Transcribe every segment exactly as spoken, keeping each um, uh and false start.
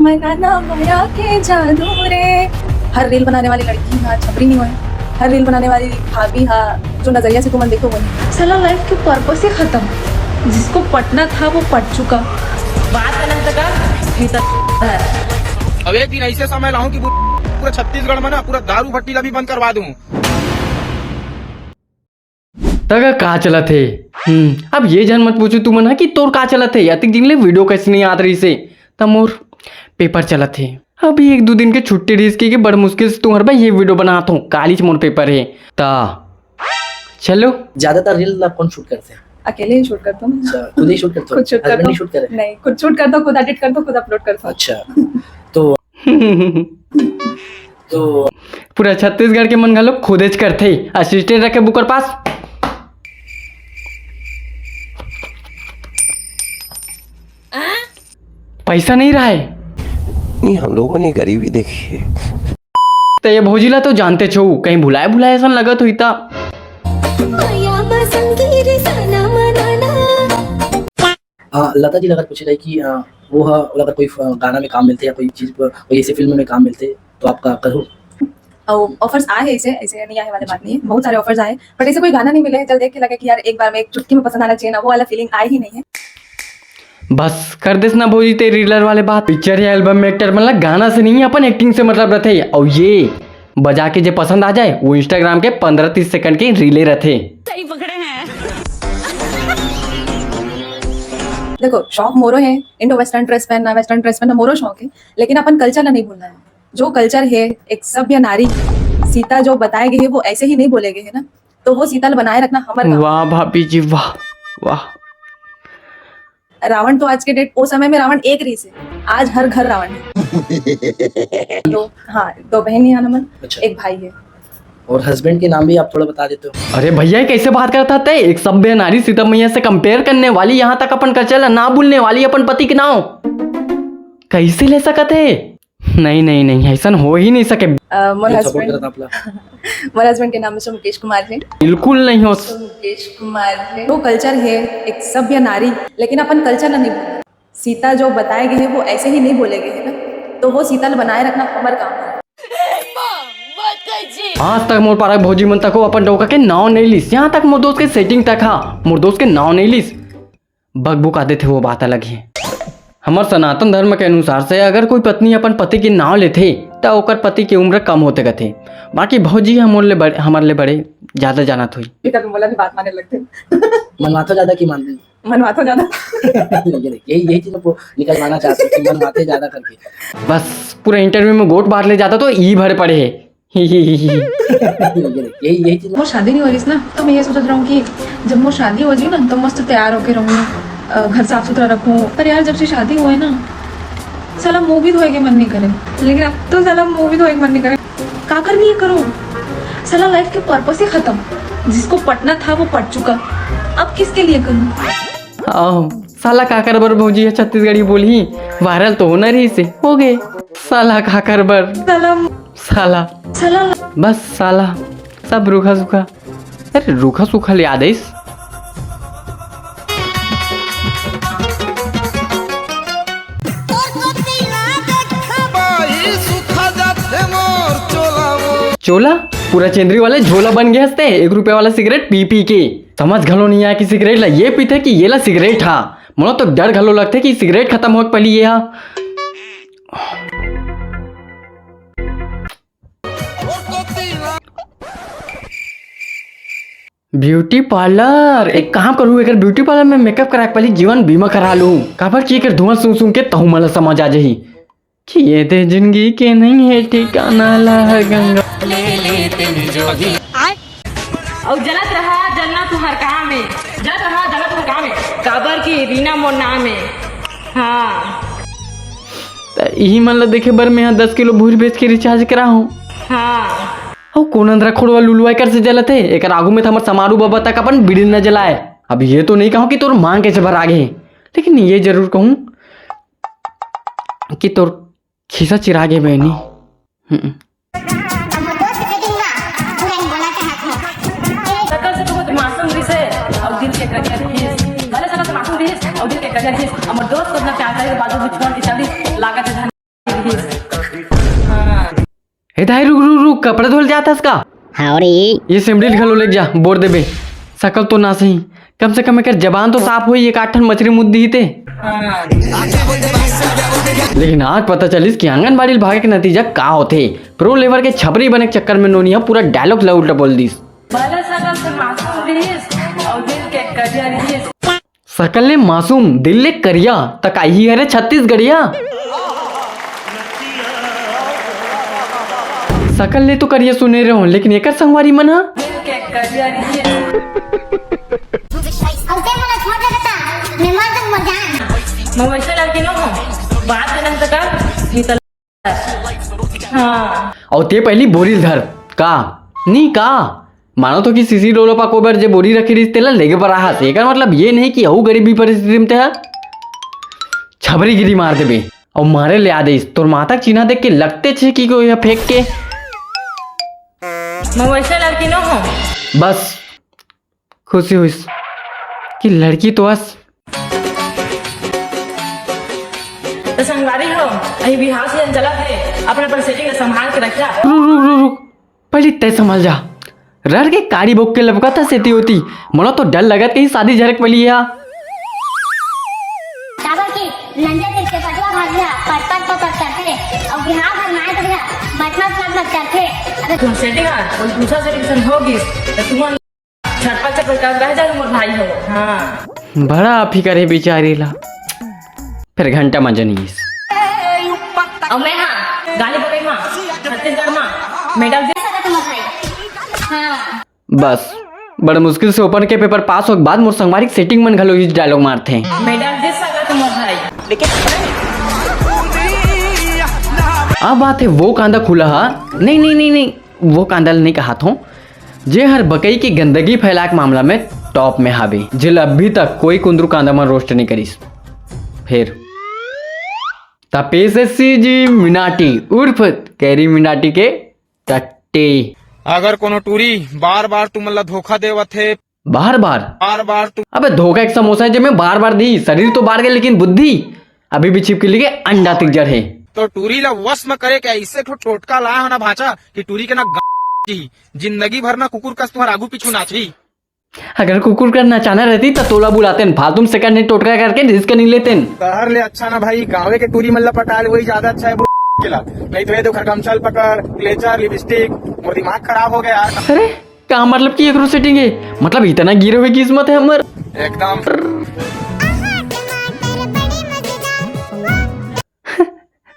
मना ना माया के जादू रे। हर रील बनाने वाली लड़की हा छपरी नहीं होय, हर रील बनाने वाली भाभी हा जो नजरिया से तुमन देखो वो नहीं। साला लाइफ के पर्पस ही खत्म। जिसको पटना था वो पट चुका। बात करना तो कर, नहीं तो है। अब एक दिन ऐसे समय लाऊं कि पूरा छत्तीसगढ़ में ना पूरा दारू भट्टी ला भी बंद करवा दूं। तगा का चलत हे? हम्म, अब ये झन मत पूछो तुमन ह कि तोर का चलत हे, अतिक दिन ले वीडियो कैसे नहीं आत रहिस हे, त मोर पेपर चलत हे। अभी एक दो दिन के छुट्टी रहिस के, के बड़ मुश्किल से तुम्हर बर ये वीडियो बनात हूँ, कालीच मोर पेपर हे। त चलो। ज्यादातर रील आप कौन शूट करते हैं? अकेले ही शूट करता हूँ। अच्छा, खुद ही शूट करते हो? खुद शूट करता हूँ। हस्बैंड नहीं शूट करे? नहीं, खुद शूट करता हूँ, खुद एडिट करता हूँ, खुद अपलोड करता हूँ। अच्छा, तो तो पूरा छत्तीसगढ़ के मन घलो खुदेच करथे, असिस्टेंट रखे बुकर पास। पैसा नहीं रहे। नहीं, हम लोगों ने गरीबी देखी है। त ये भौजी ला तो जानते छो, कहीं भुलाए भुलाए ऐसा लगत हुई ता। हाँ, लता जी अगर पूछे जाए कि, अ, वो ह, अगर कोई फ-, गाना में काम मिलते या कोई चीज पर, कोई ऐसी फिल्म में काम मिलते, तो आपका करो? और ऑफर्स आए हैं, ऐसे, ऐसे नहीं आए वाली बात नहीं है, बहुत सारे ऑफर्स आए, बट ऐसे कोई गाना नहीं मिले है, जब देख के लगे कि यार एक बार में एक चुटकी में पसंद आना चाहिए ना, वो वाला फीलिंग आ ही नहीं है। बस कर देस ना भौजी ते रीलर वाले बात। पिक्चर या एल्बम में एक्टर मन ला गाना से नहीं, अपन एक्टिंग से मतलब रथे। और ये बजा के जे पसंद आ जाए, वो इंस्टाग्राम के पंद्रह तीस सेकंड के रीले रथे। सही पकड़े हैं। देखो, शौक मोरो है, इंडो वेस्टर्न ड्रेस पहनना, वेस्टर्न ड्रेस पहनना मोरो शौक है, लेकिन अपन कल्चर ला नहीं भूलना है। जो कल्चर है, एक सभ्य नारी सीता जो बताए गए है, वो ऐसे ही नहीं बोले गए है ना, तो वो सीता ला बनाए रखना हमर काम। वाह भाभी जी, वाह, वाह। रावण तो आज के डेट, ओ समय में रावण एक रहिस हे, आज हर घर रावण है। तो हाँ, दो बहन है हमन, अच्छा। एक भाई है। और हस्बैंड के नाम भी आप थोड़ा बता देते हो? अरे भैया, ये कैसे बात करता है? एक सभ्य नारी सीता मैया से कंपेयर करने वाली, यहाँ तक अपन कल्चर ला ना भूलने वाली, अपन पति के नाम कैसे ले सकत है? नहीं, नहीं, नहीं, ऐसन हो ही नहीं सके। अ, मोर support हस्बैंड, करत आप ला। मोर हस्बैंड के नाम से मुकेश कुमार है। बिल्कुल नहीं हो। तो मुकेश कुमार है। वो कल्चर है, एक सभ्य नारी, लेकिन अपन कल्चर ना नहीं भूलना। सीता जो बताए गए हैं, वो ऐसे ही नहीं बोले गए हैं ना, तो वो सीता ला बनाए रखना हमर काम है। आज तक मोर पारा भौजी मन तको अपन डौका के नाव नहीं लिस। यहाँ तक मोर दोस्त के सेटिंग तक हा, मोर दोस्त के नाव नहीं लिस। बकबुका देथे, वो बात अलग हे। हमर सनातन धर्म के अनुसार से अगर कोई पत्नी अपन पति के नाव लेथे, त ओकर पति के उम्र कम होथे कथे। बाकी भौजी हमर ले बड़े, हमर ले बड़े ज्यादा जानत होही। ये कभी बोला भी बात माने लगथे। मनवाथो ज्यादा कि मानथे? मनवाथो ज्यादा। ये देख, यही, यही चीज मैं पो-, निकलवाना चाहता हूँ कि मनवाथे ज्यादा करके। बस पूरा इंटरव्यू में गोठ बांट ले जाता तो ई भर पड़े हे। यही, यही चीज। मोर शादी नहीं हो रही ना, तो मैं ये सोच रहा हूँ कि जब मोर शादी हो जाए ना, तो मस्त तैयार होके रहूँ, अ, घर साफ सुथरा रखूँ। पर यार, जब से शादी हुआ है ना, साला मुंह भी धोए के मन नहीं करे। लेकिन अब तो साला मुंह भी धोए के मन नहीं करे। काकर लिए करो? साला लाइफ के पर्पस ही खत्म। जिसको पटना था, वो पट चुका। अब किसके लिए करूँ? आओ, साला काकर बर भौजी ह छत्तीसगढ़ी बोलही? वायरल तो होना रहिस हे, हो गे। साला काकर बर? साला। साला। साला। बस साला। सब रूखा सूखा। अरे रूखा सूखा ले याद आइस। चोला? पूरा चेंदरी वाले झोला बन गे हस ते, एक रुपया वाला सिगरेट पी पी के। समझ घलो नहीं आया कि सिगरेट ला ये पीथे कि ये ला सिगरेट हा। मोला तो डर घलो लगथे कि सिगरेट खत्म होए के पहली ये हा। ब्यूटी पार्लर, एक काम करूँ, एकर ब्यूटी पार्लर में मेकअप करा के पहली जीवन बीमा करा लूँ। काबर कि एकर धुआं सूंघ सूंघ के तहु मन ला समझ आ जाही। कि ये दे जिंदगी के नहीं है ठिकाना ला गंगा। अउ जलत रहा, जलना तुहर काम हे। जलत रहा, जलना तुहर काम हे। काबर कि रीना मोर नाम हे। हाँ। त इही मन ला देखे बर मैं ह दस किलो भूरी बेच के रिचार्ज करा हूँ। हाँ। अउ कोन अंधरा खोड़वा लुलुआ एकर से जलत हे? एकर आगू में त हमर समारू बाबा तक अपन बीड़ी न जलाए। अब ये तो नहीं कहूँ कि तोर मांग कैसे भरा गे हे, लेकिन ये जरूर कहूँ कि तोर खिसा चिरा गे बहनी। हम्म। सकल से तो मासूम दिसे, अउ दिल के करियर दिस। भले सकल से मासूम दिस, अउ दिल के करियर दिस। हमर दोस्त को अपना प्यार करे के बावजूद भी छोड़ के चली, लागत है धन- ए दाई, रुक, रुक, रुक, कपड़ा धोल जात हस का? हाँ रे। ये सिमरिल घलो लेके जा, बोर देबे। सकल तो ना सही, कम से कम एकर जबान तो साफ होई, एक आठ ठन मछरी मुद्दी ही ते। लेकिन आज पता चलिस कि आंगनबाड़ी ल भागे के नतीजा का होथे। प्रो लेवल के छपरी बने के चक्कर में नोनी ह पूरा डायलॉग ला उल्टा बोल दिस। भले सकल से मासूम दिस और दिल के करिया दिस। सकल ले मासूम, दिल ले करिया, त का इही हरे छत्तीसगढ़िया? सकल ले तो करिया सुने रहो, लेकिन एकर संगवारी मन ह? दिल के करिया दिस। अउ ते मोला छोड़ दे बेटा, मैं मर जाऊं, मर जान। मैं वैसे लड़की ना हूँ, बात करने से कर, निकल। हाँ। अउ ते पहली बोरी ल धर, का? नी का? मानो तो कि सीसी डोलो पा कोबर जे बोरी रखे रहिस, तेला लेगे बर आहस। एकर मतलब ये नहीं कि अउ गरीबी परिस्थिति में ते ह छबरीगिरी मार देबे। अउ मारे ले आ देस, तोर माता के चिन्हा देख के लगते छे कि कोई ह फेंक के। मैं वैसे लड़की ना हूँ। बस, खुशी होइस कि लड़की तो अस। तो संगवारी हो, अभी बिहाव सीजन चलत हे, अपन अपन सेटिंग ला संभाल के रखिया। रुक, रुक, रुक, रुक, पहली तय संभल जा। रर के काड़ी बोक के लपकत हस एती ओती, मोला तो डर लगत कहीं शादी झरक पली हा। काबर कि नंजर के पटवा भाग गया, पट पट पट पट करथे, अउ बिहाव भर माय तो गया, बट मत मत मत करथे। अबे तुम सेटिंग आ, कोई दूसरा सेटिंग सन होगी, तो तुम छटपट छटपट कर रह जाए मोर भाई हो। हाँ। बड़ा फिकर हे बेचारी ला। फिर घंटा म जनिस। अउ मैं हाँ, गाली बगई मा, छत्तीसगढ़ मा, मेडल दे सकत मोर भाई। हाँ। बस, बड़ा मुश्किल से ओपन के पेपर पास होके बाद मोर संगवारी के सेटिंग मन घलो इस डायलॉग मारथे। मेडल दे सकत मोर भाई। लेकिन अब आथे वो कांदा खुला हा, नहीं, नहीं, नहीं, नहीं, वो कांदा ल नहीं कहात हों, जे हर बकई के गंदगी फैलाए के मामला में टॉप में हावे, जेला अभी तक कोई कुंदरू कांदा मन रोस्ट नहीं करिस। फिर तपेश सीजी मिनाटी उर्फ कैरी मिनाटी के टट्टी। अगर कोनो टूरी बार-बार तुमन ला धोखा देवत हे, बार-बार? बार-बार तू अबे धोखा एक समोसा हे, जेमे बार-बार दी, शरीर तो बाढ़ गे, लेकिन बुद्धि अभी भी छिपकली के अंडा तिक जर हे। तो टूरी ला वश म करे के ऐसे ठो टोटका लाए हो ना भांचा कि टूरी के ना गा-, जिंदगी भर ना कुकुर कस तुम्हार आगू पीछू नाचही। अगर कुकुर कर नचाना रहती, त तोला बुलातेन, फालतू में सेकंड हैंड टोटका करके रिस्क नहीं लेतेन। शहर ले अच्छा ना भाई, गाँवे के टूरी मन ला पटा ले, वही ज्यादा अच्छा है, वो के ला। नहीं तो ये देखो, गमछा ल पकड़, क्लेचर, लिपस्टिक, मोर दिमाग खराब हो गया यार। अरे, का मतलब कि एकरो सेटिंग है? मतलब, इतना गिरे हुए किस्मत है हमर? एकदम।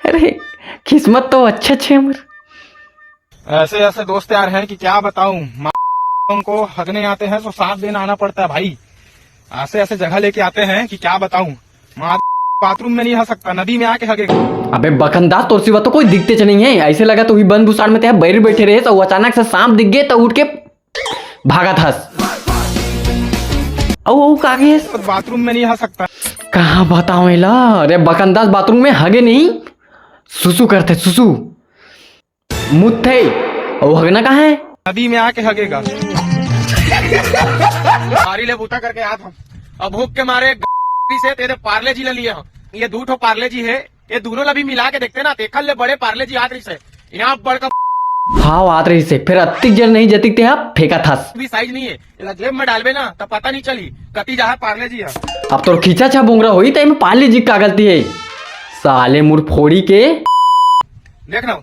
अरे, किस्मत तो अच्छा छे हमर। ऐसे ऐसे दोस्त यार हैं कि क्या बताऊं। माँ को हगने आते हैं तो साथ देना आना पड़ता है भाई। ऐसे ऐसे जगह लेके आते हैं कि क्या बताऊं। माँ बाथरूम में नहीं हग सकता, नदी में आके हगेगा। अबे बकंदा, तोर सिवा तो कोई दिखते च नहीं है। ऐसे लगा तो ही बंद बुसाड़ में ते बैर बैठे रहे, तो अचानक से सांप दिख गए, तो उठ के भागत हस। अउ, अउ का गे? बाथरूम में नहीं हग सकता। कहाँ बताओ एला? अरे बकंदास बाथरूम में हगे नहीं, सुसु करथे सुसु। मुत्थे, अउ हगना कहाँ है? नदी में आके हगेगा। सारी ले बूता करके आत हम। अब भूख के मारे से तेरे पार्ले जी ले लिए हम। ये दू ठो पार्ले जी है, ये दोनों ला भी मिला के देखते ना, देखल ले बड़े पार्ले जी आत रही से। यहाँ बड़का हाव आत रहिसे, फेर अत्तिक जर नहीं जतिक तेहा फेंकत हस। भी साइज नहीं है, एला जेब में डालबे ना, त पता नहीं चली, कति जहा पार्ले जी है। अब तोर खींचा छा बोंगरा होई, त एमे पार्ले जी का गलती है? साले मुरफोड़ी के। देख ना,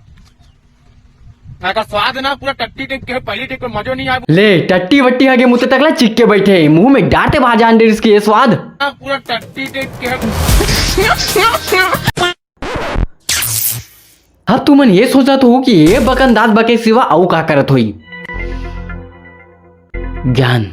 एकर स्वाद ना पूरा टट्टी टिक के, पहली टिक पे मजो नहीं आए। ले, टट्टी वट्टी आगे मुँह तक ला चिक के बैठे, मुँह में डांटे बाहर जान दे इसके ये स्वाद। पूरा टट्टी टिक के। अब तुमन ये सोचत हो कि ये बकन दास बके सिवा अउ का करत होई? ज्ञान,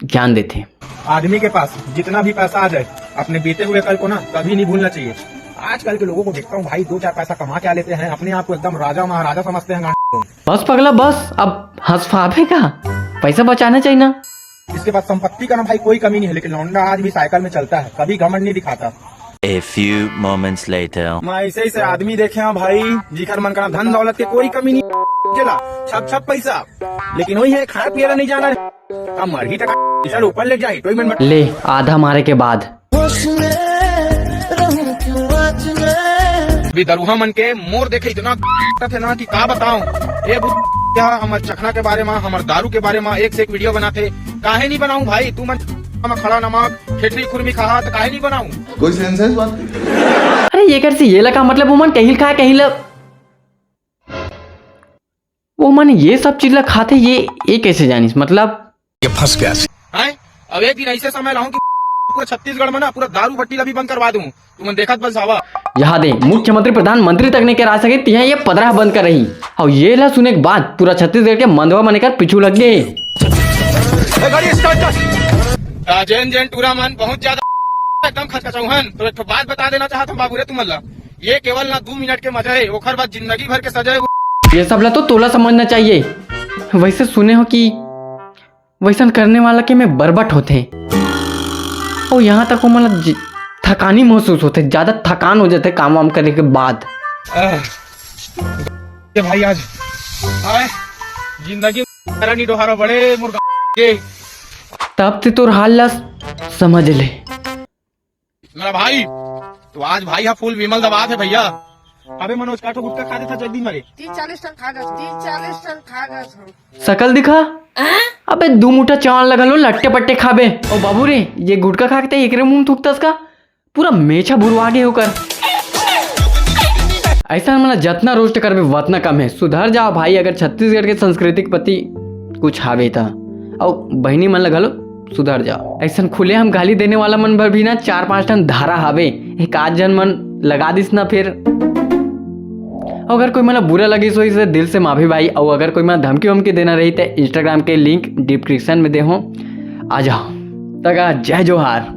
ज्ञान देथे। आदमी के पास जितना भी पैसा आ जाए, अपने बीते हुए कल को ना कभी नहीं भूलना चाहिए। आजकल के लोगों को देखता हूँ भाई, दो चार पैसा कमा के आ लेते हैं, अपने आप को एकदम राजा महाराजा समझते हैं। बस पगला बस, अब हंस फाबे का, पैसा बचाना चाहिए ना। इसके पास संपत्ति का ना भाई कोई कमी नहीं है, लेकिन लौंडा आज भी साइकिल में चलता है, कभी घमंड नहीं दिखाता। A few moments later. मैं ऐसे ऐसे आदमी देखे हैं भाई, जिखर मन का ना धन दौलत के कोई कमी नहीं, केला छप छप पैसा, लेकिन वही है खाए पिए ला नहीं जाना है। अब मरही टका पैसा ऊपर ले जाए, कोई मन ले आधा मारे के बाद। अभी दरुहा मन के मोर देखे इतना थे ना कि का बताऊं। ए बु-, क्या हमर चखना के बारे में, हमर दारू के बारे में एक से एक वीडियो बनाथे। काहे नहीं बनाऊं भाई, तू मन हम खड़ा नमक, खेटरी खुरमी खाहा, तो काहे नहीं बनाऊं? कोई सेंस है इस बात की? अरे, ये कर से ये लगा, मतलब, वो मन कहीं खाए, कहीं ल-, वो मन ये सब चीज ला खाथे, ये, ये कैसे जानिस? मतलब, ये फंस गया। हैं? अब एक दिन ऐसे समय लाऊं कि पूरा छत्तीसगढ़ में ना पूरा दारू भट्टी ला भी बंद करवा दूं। तुमन देखत बस जावा। यहाँ दे, मुख्यमंत्री, प्रधानमंत्री तक नहीं करा सके, तिहा ये पदरा बंद कर रही। और ये ला सुने के बाद पूरा छत्तीसगढ़ के मंदवा मने कर पीछू लग गए। ए, गाड़ी स्टार्ट कर। राजेन जैन टूरा मन बहुत ज्यादा एकदम खचखचाऊ हन। तो एक ठो बात बता देना चाहत हूँ बाबू रे तुमन ला, ये केवल ना दो मिनट के मजा है, ओखर बाद जिंदगी भर के सजा है। ये सब ला तो तोला समझना चाहिए, वैसे सुने हो कि वैसन करने वाला के में बरबट होथे। और यहाँ तक वो मतलब ज-, थकानी महसूस होथे, ज्यादा थकान हो जाथे काम वाम करे के बाद। आह, ये भाई आज आए जिंदगी करनी डोहारा बड़े मुर्गा के। तब ते तोर हाल ला समझ ले। मेरा भाई, तो आज भाई हा फुल विमल दबात है भैया। अबे मनोज, का ठो गुटखा खा देथा एक दिन मरे। तीस चालीस ठन खा गस, तीस चालीस ठन खा गस हम। सकल दिखा। अबे दू मुठा चावल लगा लो, लट्टे पट्टे खाबे। ओ बाबू रे, ये गुटखा खा के ते एकरे मुंह थूकतस का? पूरा मेछा बुरवा गे ओकर। ऐसा मतलब जतना रोस्ट करबे वतना कम है। सुधर जाओ भाई, अगर छत्तीसगढ़ के सांस्कृतिक प्रति कुछ हावे त। अउ बहिनी मन ल घलो सुधर जाओ। ऐसन खुले हम गाली देने वाला मन बर भी ना चार पांच ठन धारा हावे। एक आध झन मन लगा दिस ना फिर। अगर कोई मन ल बुरा लगिस होही, से दिल से माफी भाई। अउ अगर कोई मन ल धमकी वमकी देना रही, त Instagram के link description में दे हो, आ जाओ। तक जय जोहार।